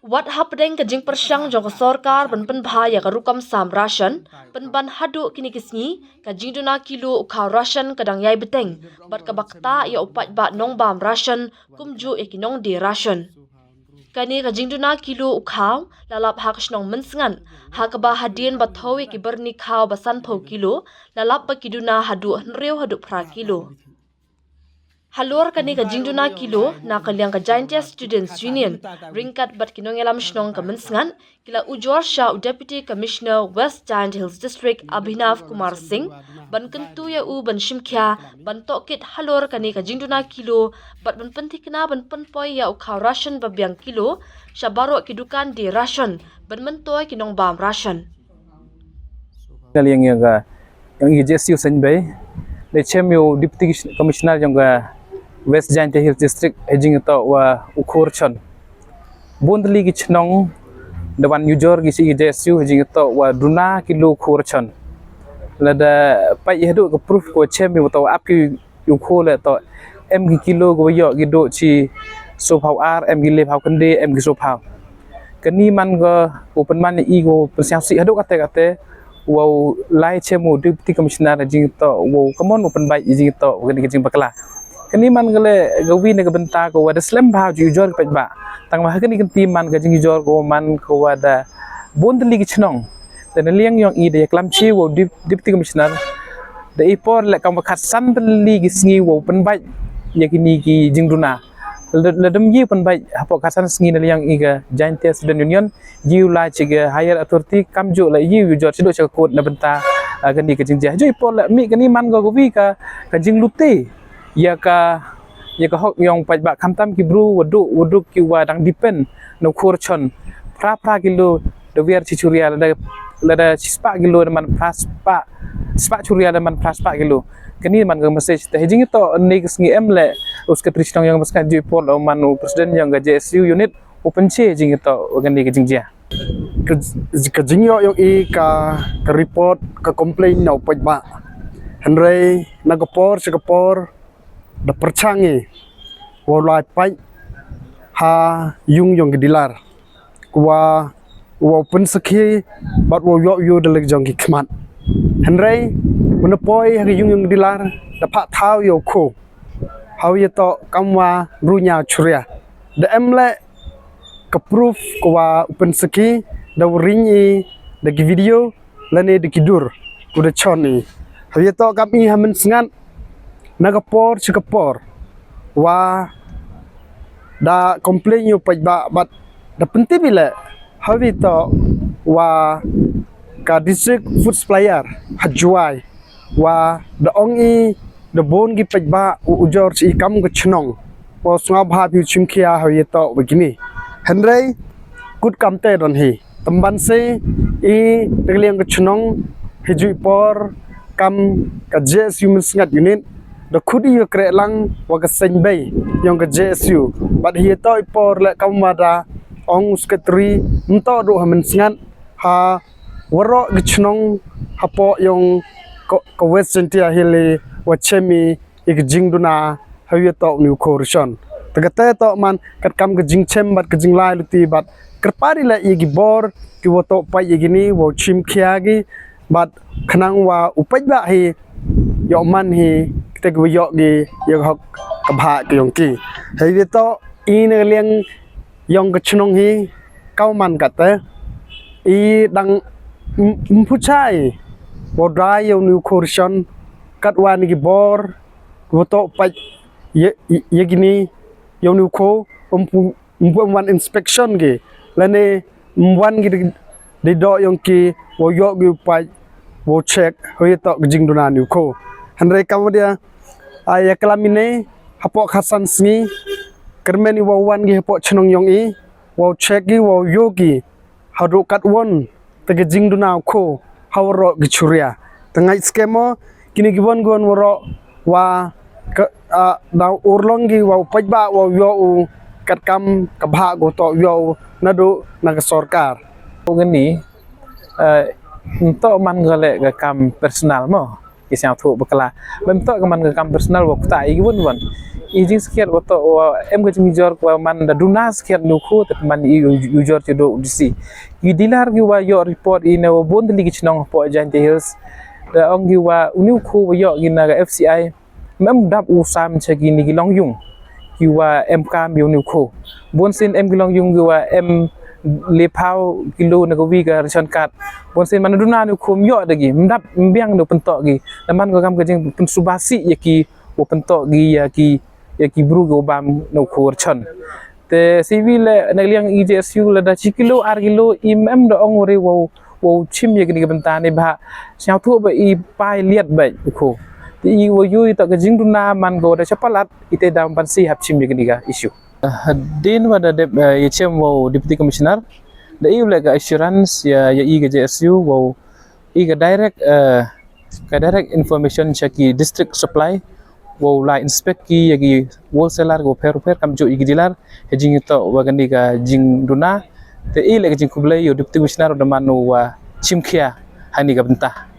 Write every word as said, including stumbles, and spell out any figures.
Wat hapdeng ka jingpyrshang jong ka sorkar ban pynbha ïa ka rukom sam ration, pynban haduh kine ki sngi ka jingduna kilo u khaw ration ka dang ïai bteng, bad ka bakta ïa u paidbah nongbam ration, kumjuh ïa ki nongdie ration. Kane ka jingduna kilo u khaw la lap ha ka shnong Mynsngat, ha kaba hadien ba thew ïa ki byrni khaw ba sanphew kilo, la lap ba ki duna haduh hynriew haduh phra kilo. Halor kane ka jingduna kilo, na ka liang ka Jaintia Students Union, ryngkat bad ki nongïalam shnong ka Mynsngat, ki la ujor sha u Deputy Commissioner West Jaintia Hills District Abhinav Kumar Singh, ban kyntu ïa u ban shimkhia, ban tohkit halor kane ka jingduna kilo, bad ban pynthikna ban pynpoi ïa u khaw ration ba biang kilo sha baroh ki dukan die ration, ban myntoi ki nongbam ration. Na liang ïa ka, ïa ka J S U Seiñbei, da chem ïa u Deputy Commissioner jong ka West Jaintia Hills District, ha jingtoh wa u khur chon. Bun tylli ki chnong da wan ujor ki sha ka J S U ha jingtoh wa duna kilo khur chon. Lada peit haduh ka proof ko chem ïa u toh ap ki ïa u khur le toh em ki kilo ko ïoh ki duh chi sophaw ar, em ki lephaw khyndai, em ki sophaw. Kani man ko u pynman ïa i ko pynsngewsih haduh katte katte, wa u lai chem u Deputy Commissioner ha jingtoh wa u kamon u pynbeit ha jingtoh wa kani ka jingbakla. Kani man ka le ka wi na ka bynta ko wa da slem bha u ujor ki paidbah. Tang wa ha kani ka kynti man ka jingujor ko man ko wa da bun tylli ki chnong. Da na liang yong i da ïa klam chi wa u Dep-, Deputy Commissioner. Da i por le kam wa khatsan tylli ki sngi wa u pynbeit ïa kini ki jingduna. La, la dam ïa u pynbeit hapoh khatsan sngi na liang i ka Jaintia Student Union. Ïa u lai chi ka higher authority kamjuh la ïa u ujor chi duh cha ka court na bynta, ah, kani ka jingjia. Ju i por la mih kani man ko ka wi ka, ka jinglute ïa ka, ïa ka hok yong paidbah khamtam ki bru wa duh, wa duh ki wa dang depend na u khur chon. Phra phra kilo da wiar chi churia, lada, lada chi spah kilo da man phra spah, spah churia da man phra spah kilo. Kani man ka message te ha jingtoh ne ka sngi em le u Secretary Chnong yong ka Mynsngat, ju i por la u man u President yong ka J S U unit u pynche ha jingtoh wa kani ka jingjia. Ka, ka jingïoh yong i ka, ka report, ka complaint na u paidbah. Hynrei na ka por cha ka por da pyrchang i wa u lai peit ha yung yong ki dealer. Wa, wa u pynsakhi bad wa u ïoh ïa u da la ki jong ki khmat. Hynrei wa na poi ha ka yung yong ki dealer da phah thaw ïa u khur. Ha u ïa toh kam wa ruña churia. Da em le ka proof ka wa u pynsakhi, da u ring i da ki video lane da ki dur u da chon i. Ha u ïa toh kam i ha Mynsngat na ka por cha ka por wa da complain ïa u paidbah bad da pyntip i le ha u ïa toh wa ka District Food Supplier ha Jowai wa da ong i da bun ki paidbah u ujor chi i kam ka chnong. Wa u sngewbha phi u chimkhia ha u ïa toh wa kini. Hynrei kut kam te don hi. Tymban se i da ka liang ka chnong hi ju i por kam ka J S U Mynsngat unit da khut i wa kreh lang wa ka Seiñbei yong ka J S U. Bad hi ïa toh i por le kam wa da ong u Secretary ym toh duh ha Mynsngat, ha waroh ki chnong hapoh yong ka, ka West Jaintia Hills i wa chem i ïa ka jingduna ha u ïa toh u ni u khur ration. Te kata toh man kat kam ka jingchem bad ka jinglai luti bad kyrpad i le ïa ki bor ki wa toh peit ïa kini wa u chimkhia ki bad khnang wa u paidbah hi ïoh man hi kita ki wa ïoh ki ïa ka hok ka bhah ka yong ki. Ha u ïa toh i na ka liang yong ka chnong hi ka u man kata i dang m-, ym pu chai wa u dai ïa u ni u khur ration kat wa ni ki bor wa toh peit ïa, ïa, ïa kini ïa u ni u khur ym pu, ym pu wan inspection ki lane ym wan ki di, di doh yong ki wa u ïoh ki u peit wa u check ha u ïa toh ka jingduna ni u khur. Hynrei kam wa da, ah, ïa klam i ne hapoh khatsan sngi kyrmen i wa u wan ki hapoh chnong yong i wa u check ki wa u ïoh ki haduh katwon te ka jingduna u khur ha waroh ki churia. Te ngait skhem o kini ki won ki won waroh wa ka, ah, da urlong ki wa u paidbah wa u ïoh u kat kam ka bhah ko toh ïoh u naduh na ka sorkar. Ko kini, eh, ym toh man ko le ka kam personal mo. Ki sngewthuh bakla. Ym toh ka man ka kam personal wa kata i ki won won. I jingsakhiat wa toh wa em ka jingjor wa man da duna sakhiat uni u khoo, te man i u, u jor cha u D C. Ki dealer ki wa yoh report i ne wa bun tylli ki chnong hapoh Jaintia Hills, da ong ki wa uni u khoo wa yoh ki na ka F C I, em dap u sam cha kini ki longyung ki wa em kam ya uni u khoo. Bun sien em ki longyung ki wa em lephaw kilo na ka wi ka ration card. Bun sien man duna uni u khoo em yoh da ki, em dap, em biang da u pyntoh ki. Da man ko kam ka jingpynsuba sih ya ki, wa pyntoh ki ya ki, ya ki bru ki wa bam na u khoo ration. Te C V le na ka liang i J S U le da chi kilo ar kilo, i em da ong u re wow, wow chim ya kini ki bynta ni bha. Sñiawthooh ba i pai liat ba u khoo. Te i wow yoo i toh ka jingduna man ko da chapalat, i te dam ban si hap chim ya kini ka issue. Hadien wa da dep, eh, ya chem wow Deputy Commissioner, da i u le ka assurance ya, ya i ka J S U wow i ka direct, eh, ka direct information cha ki district supply, wow la inspect ki ya ki wholesaler ko pher pher kamjooh ya ki dealer, ha jingtoh wa kani ka jingduna. Te i le ka jingkhublei ya u Deputy Commissioner da man u wa chimkhia hani ka bynta.